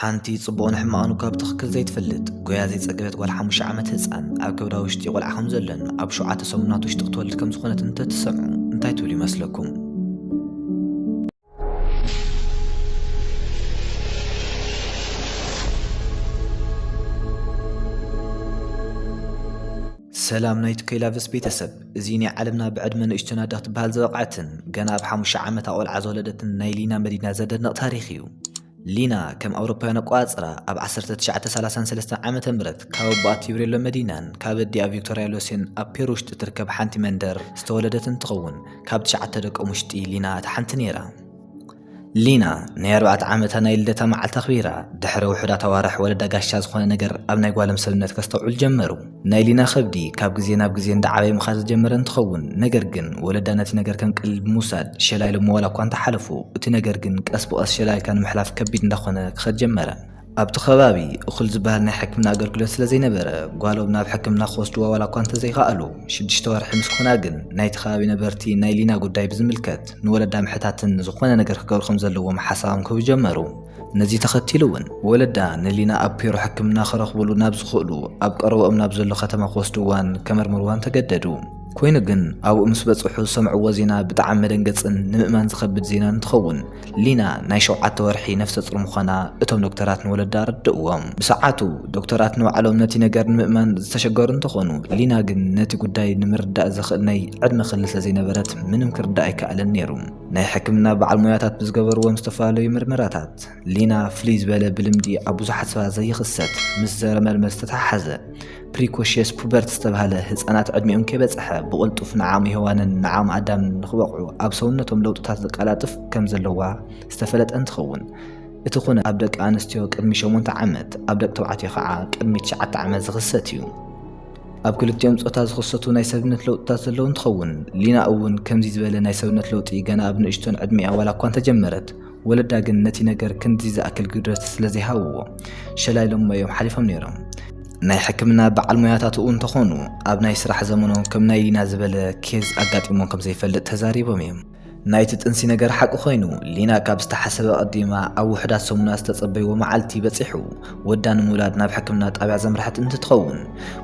ሓንቲ ጽቡቕን ሕማቕን እኳ ብትኽክል ዘይትፈልጥ፣ ጎያ ዘይጸገበት ጓል ሓሙሽተ ዓመት ህጻን ኣብ ከብዳ ውሽጢ ቆልዓ ከም ዘሎን ኣብ ሸውዓተ ሰሙናት ውሽጢ ክትወልድ ከም ዝኾነትን እንተትሰምዑ እንታይ ትብሉ ይመስለኩም? ሰላም ናይ ቱከይ ላቭስ ቤተሰብ፣ እዚ ናይ ዓለምና ብዕድመ ንእሽተን ኣደ ክትበሃል ዝበቕዐትን ገና ኣብ ሓሙሽተ ዓመታ ቆልዓ ዝወለደትን ናይ ሊና መዲና ዘደንቕ ታሪኽ እዩ። ሊና ከም ኣውሮፓውያን ኣቆጻጽራ ኣብ ዓሰርተ ትሽዓተ ሰላሳን ሰለስተን ዓመተ ምህረት ካብ ኣቦኣ ቲብሬሎ መዲናን ካብ ኣዲኣ ቪክቶሪያ ሎሴን ኣብ ፔሩ ውሽጢ ትርከብ ሓንቲ መንደር ዝተወለደት እንትኸውን፣ ካብ ትሽዓተ ደቆም ውሽጢ ሊና እታ ሓንቲ ነይራ። ሊና ናይ ኣርባዕተ ዓመታ ናይ ልደታ መዓልቲ ኣኽቢራ፣ ድሕሪ ውሑዳት ኣዋርሕ ወለዳ ጋሻ ዝኾነ ነገር ኣብ ናይ ጓሎም ሰብነት ከስተውዕሉ ጀመሩ። ናይ ሊና ከብዲ ካብ ግዜ ናብ ግዜ እንዳዓበየ ምኻድ ዝጀመረ እንትኸውን፣ ነገር ግን ወለዳ ነቲ ነገር ከም ቀሊል ብምውሳድ ሸላይሎሞ ዋላ እኳ እንተሓለፉ፣ እቲ ነገር ግን ቀስ ብቐስ ሸላይልካ ንምሕላፍ ከቢድ እንዳኾነ ክኸድ ጀመረ። ኣብቲ ከባቢ እኹል ዝበሃል ናይ ሕክምና ኣገልግሎት ስለ ዘይነበረ፣ ጓሎም ናብ ሕክምና ክወስድዋ ዋላ እኳ እንተዘይከኣሉ፣ ሽዱሽተ ወርሒ ምስ ኮና ግን ናይቲ ከባቢ ነበርቲ ናይ ሊና ጉዳይ ብዝምልከት ንወለዳ ምሕታትን ዝኾነ ነገር ክገብሩ ከም ዘለዎም ሓሳቦም ክህቡ ጀመሩ። ነዚ ተኸቲሉ እውን ወለዳ ንሊና ኣብ ፔሩ ሕክምና ክረኽብሉ ናብ ዝኽእሉ ኣብ ቀረባኦም ናብ ዘሎ ከተማ ክወስድዋን ከመርምርዋን ተገደዱ። ኮይኑ ግን ኣብኡ ምስ በጽሑ ዝሰምዕዎ ዜና ብጣዕሚ መደንገጽን ንምእማን ዝኸብድ ዜና እንትኸውን፣ ሊና ናይ ሸውዓተ ወርሒ ነፍሰ ጹር ምዃና እቶም ዶክተራት ንወለዳ ኣረድእዎም። ብሰዓቱ ዶክተራት ንባዕሎም ነቲ ነገር ንምእማን ዝተሸገሩ እንተኾኑ፣ ሊና ግን ነቲ ጉዳይ ንምርዳእ ዘኽእል ናይ ዕድመ ክሊ ስለ ዘይነበረት ምንም ክርዳእ ኣይከኣለን ነይሩ። ናይ ሕክምና በዓል ሞያታት ብዝገበርዎም ዝተፈላለዩ ምርመራታት፣ ሊና ፍልይ ዝበለ ብልምዲ ኣብ ብዙሓት ሰባት ዘይኽሰት ምስ ዘረመልመል ዝተተሓሓዘ ፕሪኮሽየስ ፑበርት ዝተባህለ ህጻናት ዕድሚኦም ከይበጽሐ ብቕልጡፍ ንዓም ሔዋንን ንዓም ኣዳምን ንኽበቕዑ ኣብ ሰውነቶም ለውጥታት ዘቀላጥፍ ከም ዘለዋ ዝተፈለጠ እንትኸውን፣ እቲ ኩነ ኣብ ደቂ ኣንስትዮ ቅድሚ ሸሞንተ ዓመት፣ ኣብ ደቂ ተባዕትዮ ከዓ ቅድሚ ትሽዓተ ዓመት ዝኽሰት እዩ። ኣብ ክልቲኦም ጾታ ዝኽሰቱ ናይ ሰብነት ለውጥታት ዘለዉ እንትኸውን፣ ሊና እውን ከምዚ ዝበለ ናይ ሰብነት ለውጢ ገና ኣብ ንእሽቶን ዕድሚኣ ዋላ እኳ እንተጀመረት፣ ወለዳ ግን ነቲ ነገር ክንዲ ዝኣክል ግድረት ስለ ዘይሃብዎ፣ ሸላይሎሞ እዮም ሓሊፎም ነይሮም። ናይ ሕክምና በዓል ሞያታት እውን እንተኾኑ፣ ኣብ ናይ ስራሕ ዘመኖም ከም ናይ ሊና ዝበለ ኬዝ ኣጋጢሞም ከም ዘይፈልጥ ተዛሪቦም እዮም። ናይቲ ጥንሲ ነገር ሓቂ ኮይኑ፣ ሊና ካብ ዝተሓሰበ ኣቐዲማ ኣብ ውሑዳት ሰሙናት ዝተጸበይዎ መዓልቲ በጺሑ፣ ወዳ ንምውላድ ናብ ሕክምና ጣብያ ዘምርሐት እንትትኸውን፣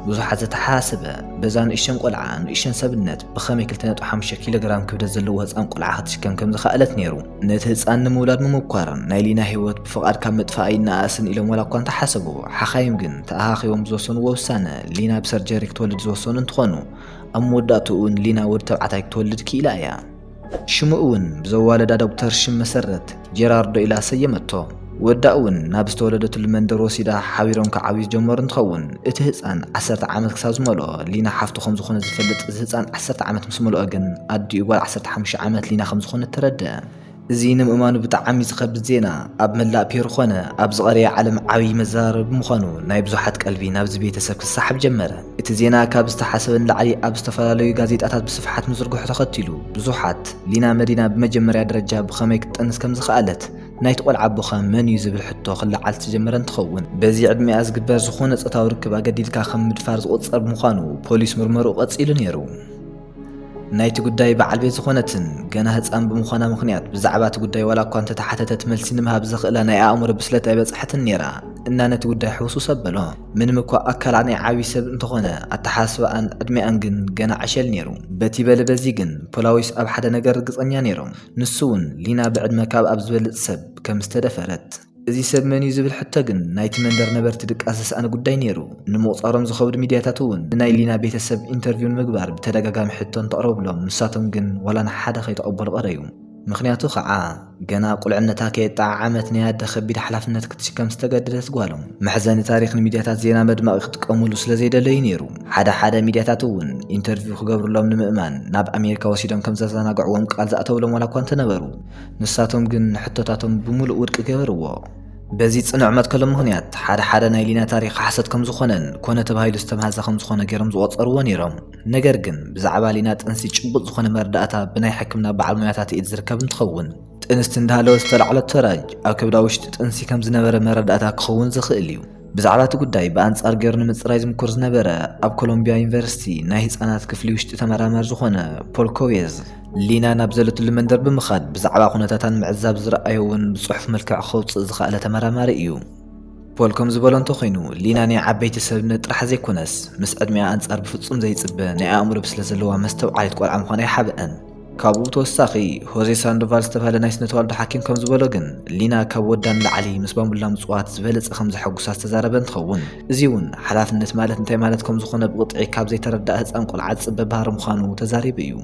ብዙሓት ዝተሓሳሰበ፣ በዛ ንእሽተን ቆልዓ፣ ንእሽተን ሰብነት፣ ብኸመይ ክልተ ነጥቢ ሓሙሽተ ኪሎ ግራም ክብደት ዘለዎ ህጻን ቆልዓ ክትሽከም ከም ዝኸኣለት ነይሩ። ነቲ ህጻን ንምውላድ ምሙኳር፣ ናይ ሊና ህይወት ብፍቓድ ካብ ምጥፋእ ኣይነኣእስን ኢሎም ዋላ እኳ እንተሓሰቡ፣ ሓኻይም ግን ተኣኻኺቦም ዝወሰንዎ ውሳነ፣ ሊና ብሰርጀሪ ክትወልድ ዝወሰኑ እንትኾኑ፣ ኣብ መወዳእትኡ እውን ሊና ወዲ ተባዕታይ ክትወልድ ክኢላ እያ። ሽሙ እውን ብዘዋለዳ ዶክተር ሽም መሰረት ጀራርዶ ኢላ ሰየመቶ። ወዳ እውን ናብ ዝተወለደትሉ መንደር ወሲዳ ሓቢሮም ክዓብዩ ዝጀመሩ እንትኸውን፣ እቲ ህፃን ዓሰርተ ዓመት ክሳብ ዝመልኦ ሊና ሓፍቱ ከም ዝኾነ ዝፈልጥ፣ እዚ ህፃን ዓሰርተ ዓመት ምስ መልኦ ግን ኣዲኡ ጓል ዓሰርተ ሓሙሽተ ዓመት ሊና ከም ዝኾነት ተረድአ። እዚ ንምእማኑ ብጣዕሚ ዝኸብድ ዜና ኣብ መላእ ፔሩ ኾነ ኣብ ዝቐረየ ዓለም ዓብዪ መዘራረቢ ብምዃኑ፣ ናይ ብዙሓት ቀልቢ ናብዚ ቤተሰብ ክሰሓብ ጀመረ። እቲ ዜና ካብ ዝተሓሰበ ንላዕሊ ኣብ ዝተፈላለዩ ጋዜጣታት ብስፍሓት ምዝርግሑ ተኸቲሉ፣ ብዙሓት ሊና መዲና ብመጀመርያ ደረጃ ብኸመይ ክትጠንስ ከም ዝኸኣለት፣ ናይቲ ቆልዓ ኣቦኸ መን እዩ ዝብል ሕቶ ክለዓል ዝተጀመረ እንትኸውን፣ በዚ ዕድሚኣ ዝግበር ዝኾነ ጾታዊ ርክብ ኣገዲድካ ከም ምድፋር ዝቑጸር ብምዃኑ ፖሊስ ምርመርኡ ቀጺሉ ነይሩ። ናይቲ ጉዳይ በዓል ቤት ዝኾነትን ገና ህፃን ብምዃና ምኽንያት ብዛዕባ እቲ ጉዳይ ዋላ እኳ እንተተሓተተት መልሲ ንምሃብ ዘኽእላ ናይ ኣእምሮ ብስለት ኣይበፅሐትን ነይራ። እና ነቲ ጉዳይ ሕውሱስ ኣበሎ። ምንም እኳ ኣካላ ናይ ዓብዪ ሰብ እንተኾነ፣ ኣተሓሳስባኣን ዕድሚኣን ግን ገና ዕሸል ነይሩ። በቲ በለ በዚ ግን ፖላዊስ ኣብ ሓደ ነገር ርግፀኛ ነይሮም። ንሱ እውን ሊና ብዕድመ ካብ ኣብ ዝበልፅ ሰብ ከም ዝተደፈረት። እዚ ሰብ መን እዩ ዝብል ሕቶ ግን ናይቲ መንደር ነበርቲ ድቃስ ዘስኣነ ጉዳይ ነይሩ። ንምቑጻሮም ዝኸብዱ ሚድያታት እውን ንናይ ሊና ቤተሰብ ኢንተርቪው ንምግባር ብተደጋጋሚ ሕቶ እንተቕረቡሎም፣ ንሳቶም ግን ዋላ ንሓደ ከይተቐበሉ ቀረዩ። ምኽንያቱ ኸዓ፣ ገና ቁልዕነታ ከየጠዓዓመት ናይ ኣደ ከቢድ ሓላፍነት ክትሽከም ዝተገደደት ጓሎም። መሕዘኒ ታሪኽ ንሚድያታት ዜና መድመቒ ክጥቀሙሉ ስለ ዘይደለዩ ነይሩ። ሓደ ሓደ ሚድያታት እውን ኢንተርቪው ክገብሩሎም ንምእማን ናብ ኣሜሪካ ወሲዶም ከም ዘዘናግዕዎም ቃል ዝኣተውሎም ዋላ እኳ እንተነበሩ፣ ንሳቶም ግን ንሕቶታቶም ብምሉእ ውድቂ ገበርዎ። በዚ ጽኑዕ መትከሎም ምኽንያት፣ ሓደ ሓደ ናይ ሊና ታሪኽ ሓሰት ከም ዝኾነን ኮነ ተባሂሉ ዝተምሃዘ ከም ዝኾነ ገይሮም ዝቖጸርዎ ነይሮም። ነገር ግን፣ ብዛዕባ ሊና ጥንሲ ጭቡጥ ዝኾነ መረዳእታ ብናይ ሕክምና በዓል ሞያታት ኢድ ዝርከብ እንትኸውን፣ ጥንስቲ እንዳሃለወ ዝተላዕለቶ ራጅ ኣብ ከብዳ ውሽጢ ጥንሲ ከም ዝነበረ መረዳእታ ክኸውን ዝኽእል እዩ። ብዛዕባ እቲ ጉዳይ ብኣንጻር ገይሩ ንምጽራይ ዝምኩር ዝነበረ ኣብ ኮሎምቢያ ዩኒቨርሲቲ ናይ ህጻናት ክፍሊ ውሽጢ ተመራማሪ ዝኾነ ፖል ኮቤዝ፣ ሊና ናብ ዘለትሉ መንደር ብምኻድ ብዛዕባ ኩነታታን ምዕዛብ ዝረኣዮ እውን ብጽሑፍ መልክዕ ከውጽእ ዝኸኣለ ተመራማሪ እዩ። ፖል ከም ዝበሎ እንተኾይኑ፣ ሊና ናይ ዓበይቲ ሰብነት ጥራሕ ዘይኮነስ፣ ምስ ዕድሚኣ ኣንጻር ብፍጹም ዘይጽበ ናይ ኣእምሮ ብስለት ዘለዋ መስተውዓሊት ቆልዓ ምዃና ይሓብአን። ካብኡ ብተወሳኺ፣ ሆዜ ሳንዶቫል ዝተባህለ ናይ ስነ ተዋልዶ ሓኪም ከም ዝበሎ ግን፣ ሊና ካብ ወዳ ንላዕሊ ምስ ባምቡላ ምጽዋት ዝበለጸ ከም ዘሐጉሳ ዝተዛረበ እንትኸውን፣ እዚ እውን ሓላፍነት ማለት እንታይ ማለት ከም ዝኾነ ብቕጥዒ ካብ ዘይተረድኣ ህጻን ቆልዓ ዝጽበ ባህሪ ምዃኑ ተዛሪቡ እዩ።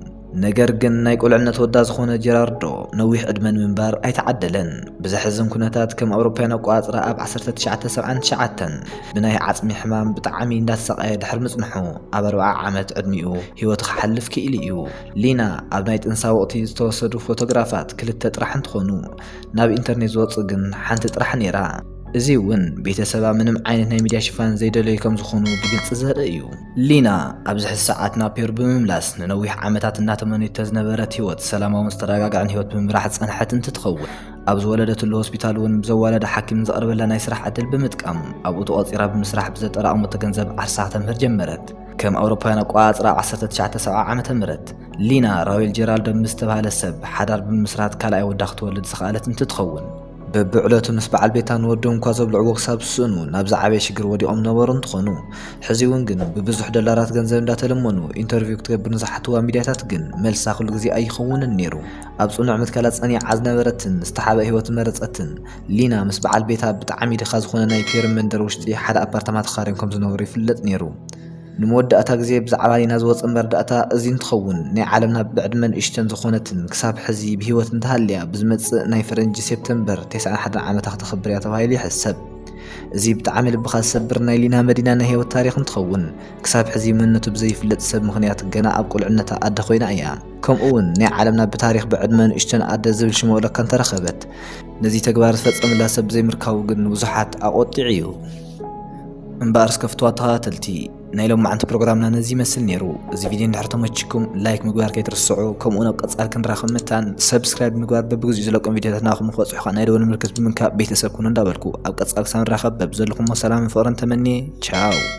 ነገር ግን ናይ ቁልዕነት ወዳ ዝኾነ ጀራርዶ ነዊሕ ዕድመ ንምንባር ኣይተዓደለን። ብዘሕዝን ኩነታት ከም ኣውሮፓውያን ኣቆጻጽራ ኣብ ዓሰርተ ትሽዓተ ሰብዓን ትሽዓተን ብናይ ዓጽሚ ሕማም ብጣዕሚ እንዳተሰቃየ ድሕሪ ምጽንሑ ኣብ ኣርብዓ ዓመት ዕድሚኡ ህይወቱ ክሓልፍ ክኢሉ እዩ። ሊና ኣብ ናይ ጥንሳ ወቕቲ ዝተወሰዱ ፎቶግራፋት ክልተ ጥራሕ እንትኾኑ ናብ ኢንተርኔት ዝወጽእ ግን ሓንቲ ጥራሕ ነይራ። እዚ እውን ቤተሰባ ምንም ዓይነት ናይ ሚድያ ሽፋን ዘይደለዩ ከም ዝኾኑ ብግልጺ ዘርኢ እዩ። ሊና ኣብዚ ሕዚ ሰዓት ናብ ፔሩ ብምምላስ ንነዊሕ ዓመታት እናተመነየቶ ዝነበረት ህይወት ሰላማውን ዝተረጋግዐን ህይወት ብምምራሕ ዝጸንሐት እንትትኸውን፣ ኣብ ዝወለደትሉ ሆስፒታል እውን ብዘዋለደ ሓኪም ዝቐርበላ ናይ ስራሕ ዕድል ብምጥቃም ኣብኡ ተቖጺራ ብምስራሕ ብዘጠራቐመቶ ገንዘብ ዓርሳ ከተምህር ጀመረት። ከም ኣውሮፓውያን ኣቆጻጽራ ዓሰርተ ትሽዓተ ሰብዓ ዓመተ ምህረት ሊና ራውል ጀራልዶ ምስ ዝተባህለ ሰብ ሓዳር ብምስራት ካልኣይ ወዳ ክትወልድ ዝኸኣለት እንትትኸውን፣ በብዕለቱ ምስ በዓል ቤታ ንወዶም እኳ ዘብልዕዎ ክሳብ ዝስእኑ ናብ ዝዓበየ ሽግር ወዲቖም ነበሩ እንትኾኑ፣ ሕዚ እውን ግን ብብዙሕ ዶላራት ገንዘብ እንዳተለመኑ ኢንተርቪው ክትገብር ንዝሓትዋ ሚድያታት ግን መልሳ ኩሉ ግዜ ኣይኸውንን ነይሩ። ኣብ ጽኑዕ መትከላ ጸኒዓ ዝነበረትን ዝተሓበ ህይወት ዝመረጸትን ሊና ምስ በዓል ቤታ ብጣዕሚ ድኻ ዝኾነ ናይ ፔሩ መንደር ውሽጢ ሓደ ኣፓርታማ ተኻርዮም ከም ዝነበሩ ይፍለጥ ነይሩ። ንመወዳእታ ግዜ ብዛዕባ ሊና ዝወጸ መረዳእታ እዚ እንትኸውን፣ ናይ ዓለምና ብዕድመ ንእሽተን ዝኾነትን ክሳብ ሕዚ ብህይወት እንተሃልያ ብዝመጽእ ናይ ፈረንጂ ሴፕተምበር ተስዓን ሓደን ዓመታ ክተኽብር እያ ተባሂሉ ይሕሰብ። እዚ ብጣዕሚ ልብኻ ዝሰብር ናይ ሊና መዲና ናይ ህይወት ታሪኽ እንትኸውን፣ ክሳብ ሕዚ መንነቱ ብዘይፍለጥ ሰብ ምኽንያት ገና ኣብ ቁልዕነታ ኣደ ኮይና እያ። ከምኡ እውን ናይ ዓለምና ብታሪኽ ብዕድመ ንእሽተን ኣደ ዝብል ሽም ወለካ እንተረኸበት፣ ነዚ ተግባር ዝፈጸምላ ሰብ ዘይምርካቡ ግን ንብዙሓት ኣቆጢዑ እዩ። እምበኣር እስከ ፍትዋ ተኸታተልቲ፣ ናይ ሎማዓንቲ ፕሮግራምና ነዚ ይመስል ነይሩ። እዚ ቪድዮ እንድሕር ተመችኩም ላይክ ምግባር ከይትርስዑ፣ ከምኡ እውን ኣብ ቀጻሊ ክንራኸብ መታን ሰብስክራይብ ምግባር በብግዚኡ ዝለቆም ቪድዮታት ናኹም ክበጽሑ ከዓ ናይ ደወል ምልክት ብምንካብ ቤተሰብ ኩኑ እንዳበልኩ ኣብ ቀጻሊ ክሳብ ንራኸብ በብዘለኹሞ ሰላምን ፍቕርን ተመንየ። ቻው።